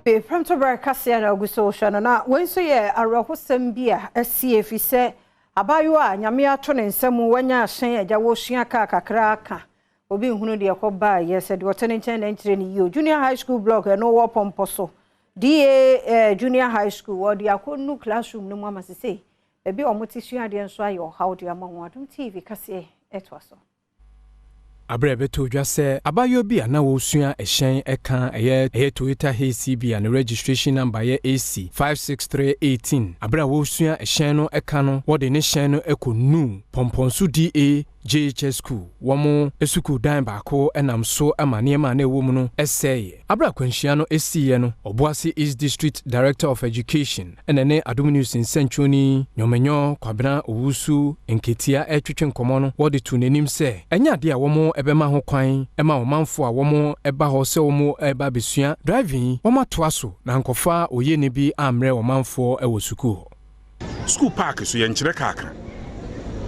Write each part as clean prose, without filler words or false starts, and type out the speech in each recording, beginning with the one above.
Prɛmtoberɛ kaseɛ na ogu so hwɛ no, na wei nso yɛ awerɛhosɛm bi a asi, ɛfiri sɛ abaayewa a Nyame ato ne nsam wanya ahyɛn agya wɔsua kaa kakra aka obi nhunu deɛ ɛkɔ baeɛ sɛ deɛ ɔte ne nkyɛn na nkyerɛ ne yie. Junior High School block ɛno wɔ Pɔmpɔ so DA Junior High School, wɔde akɔnu classroom no mu ama sesei baabi a wɔte sua adeɛ nso ayɛ ɔhaw de ama wɔn. Adom TV kaseɛ ɛtoa so. Aberɛ a ɛbɛtɔ dwa sɛ abaayewa bi a na wɔresua ɛhyɛn ɛka ɛyɛ Toyota Hiace bi a ne registration number yɛ AC 56318, aberɛ a wɔresua ɛhyɛn no ɛka no, wɔde ne hyɛn no ɛkɔ nu Pɔmpɔnso DA JHS School, wɔn sukuu dan baako nam so ama nneɛma a na ɛwɔ mu no ɛsɛeɛ. Aberɛ akwanhyia no ɛsiiɛ no, Ɔboase East District Director of Education ɛna ne Adom News nsɛntwerɛni Nyɔmenyɔ Kwabena Owusu Nketia ɛretwetwe nkɔmmɔ no, wɔde to n'anim sɛ ɛnyɛ adeɛ a wɔn ɛbɛma ho kwan ɛma ɔmanfoɔ a wɔn ɛba hɔ sɛ wɔn ɛba abɛsua driving, wɔn atoa so na nkɔfa oyie bi ammerɛ ɔmanfoɔ ɛwɔ sukuu hɔ. School park so yɛnkyerɛ kaaka.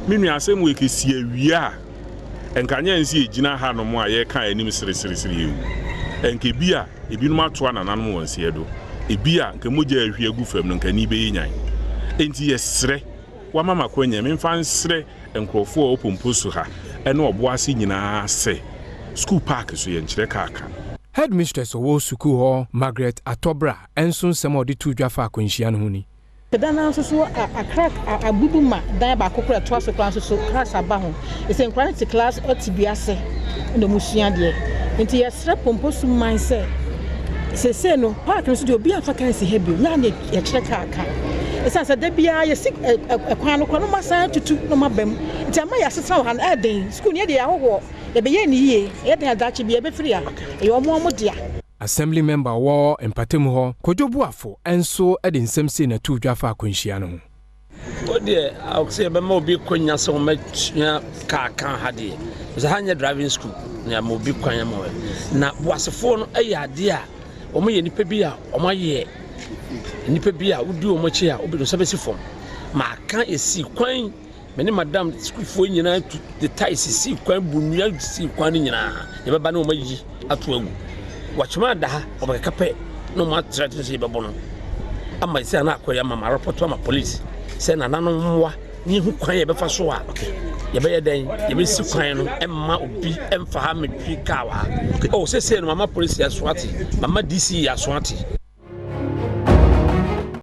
Me nua, asɛm wɔ kɛsi awie a nkanyɛ nsi egyina ha nom a yɛka anim sereseresere ewu nka ebi a ebinom atoa nananom wɔn nseɛ do, ebi a nka mogya ahwie agu fam no nka ni bɛyɛ nyan. Enti yɛsrɛ wama ma kwanya memfa nsrɛ nkurɔfoɔ a wɔpompo so ha ɛne Ɔboase nyinaa sɛ school park so yɛnkyerɛ kaaka. Headmistress ɔwɔ sukuu hɔ, Margaret Atɔbra, ɛnso nsɛm a ɔde to dwa fa akwanhyia no ho ni. Dan no nso so akra abubu ma dan baako kora ɛtoa so kora nso so class aba ho ɛsɛ nkora no te class ɔte dua ase na ɔmo sua adeɛ. Nti yɛsrɛ Pompo so man sɛ sese no park no so deɛ, obi afa kaa si ha bio naa ne yɛkyerɛ kaa ka, ɛsiane sɛ da biara yɛsi ɛkwan no kora no ma san tutu na ɔma ba mu, nti ama yɛ asetena wɔ ha no ɛɛden. Sukuu no yɛde yɛ ahohoɔ yɛbɛyɛ ne yie, ɛyɛ den adakye bi yɛbɛfiri a ɛyɛ ɔmo dea. Assembly member wɔ mpatamu hɔ, Kodwo Buafo, nso de nsɛm sei na to dwa fa akwanhyia no ho. O deɛ, sɛ yɛbɛma obi kwanya sɛ wɔmɛsua kaa ka ha deɛ, sɛ ha nyɛ driving school na yɛama obi kwan ama wɔ na Boasefoɔ no yɛ adeɛ a wɔn yɛ nipa bi a wɔn ayɛ nipa bi a wodi wɔn akyi a wobɛdu nsa bɛsi fam ma aka esi kwan. Me ne madam sukuufoɔ nyinaa tu de tae sisi kwan, bu nnua si kwan no nyinaa, yɛbɛba ne wɔn ayi ato agu. Wɔkyema ada ha, wɔbɛkeka pɛ na wɔn atrɛ sɛ yɛbɛbɔ no ama sɛ ana akɔyɛ ama ma arepɔto ama police sɛ nananom mmoa ne yɛhu kwan yɛbɛfa so a yɛbɛyɛ dɛn yɛbɛsi kwan no ɛmma obi ɛmfa ha mmetwi kaa wɔ ha. Oh, sɛsɛ no mama police aso ate, mama DC aso ate.